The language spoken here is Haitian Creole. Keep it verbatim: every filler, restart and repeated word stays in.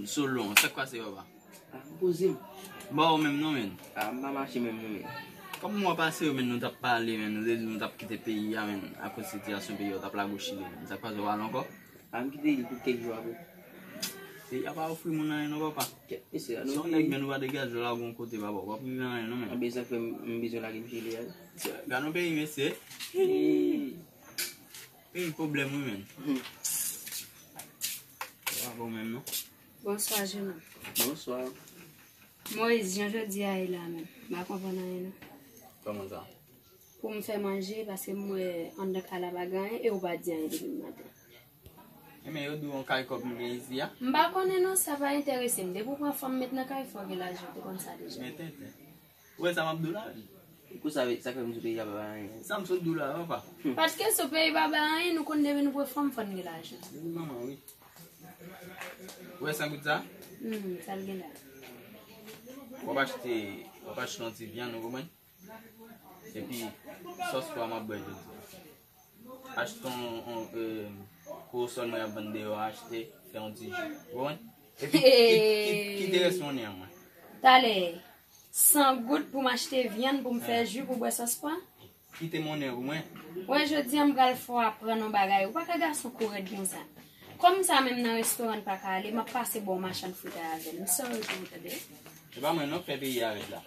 Solon, sa k pase papa? Ah, m poze m. Ba ou menm non men. Ah, m pa mache menm non men. Kòm mwa pase yo men nou t ap pale men, nou te di nou t ap kite peyi a men, akoz sitiyasyon peyi a t ap lagouchile men. Sa k pase ou pale ankò? Ah, m kite li pou kèk jou apre. Peyi a pa ofri moun anyen non papa. Kèt mesye a. Si yon nèg men ou pa degaje w lage yon kote papa, w p ap rive anyen non men. Anben sa k fè m bezwen lage m chile a. Gade yon peyi mesye. Peyi pwoblèm wi men. Bravo menm non. Bonswa, jenòm. Bonswa. Moyiz, jan jodi a ye la menm, m pa konprann anyen non. Kòman sa? Pou m fè manje, paske m wè anndan kay la pa gen anyen, e ou pa di anyen depi maten. Enben, yo di w yon kay kòb m gen isi a? M pa konnen non, sa pa enterese m. Depi w pran fanm met nan kay, fò w gen lajan, ou te konn sa deja. Men tenten. Ou wè sa m ap di w la? Kou sa, sa k fè m sou peyi a pa bay anyen. Sa m sot di w la, papa. Paske sou peyi pa bay anyen, nou konn depi nou pran fanm, fò n gen lajan. Depi manman, wi. Ou wè san goud sa? Hmm, sa l gen la. W ap achte, w ap achte yon ti vyann, ou konprann? Epi, sòs pwa m ap bwè jodi a. Achte yon, yon, euh, kowosòl mwen ap vann deyò a, achte, fè yon ti ji. Ou konprann? Epi, ki-, ki-, kite rès monnen an mwen. Talè, san goud pou m achte vyann pou m fè ji pou bwè sòs pwa? Kite monnen pou mwen. Wè, jodi a m pral fè w aprann yon bagay. Ou pa ka gason kou rèd konsa. Kòm sa menm nan restoran n pa ka ale, m ap pase ba w machann fritay avè l. M sorry pou ou, tande? Se pa mwen non k fè peyi a rèd la.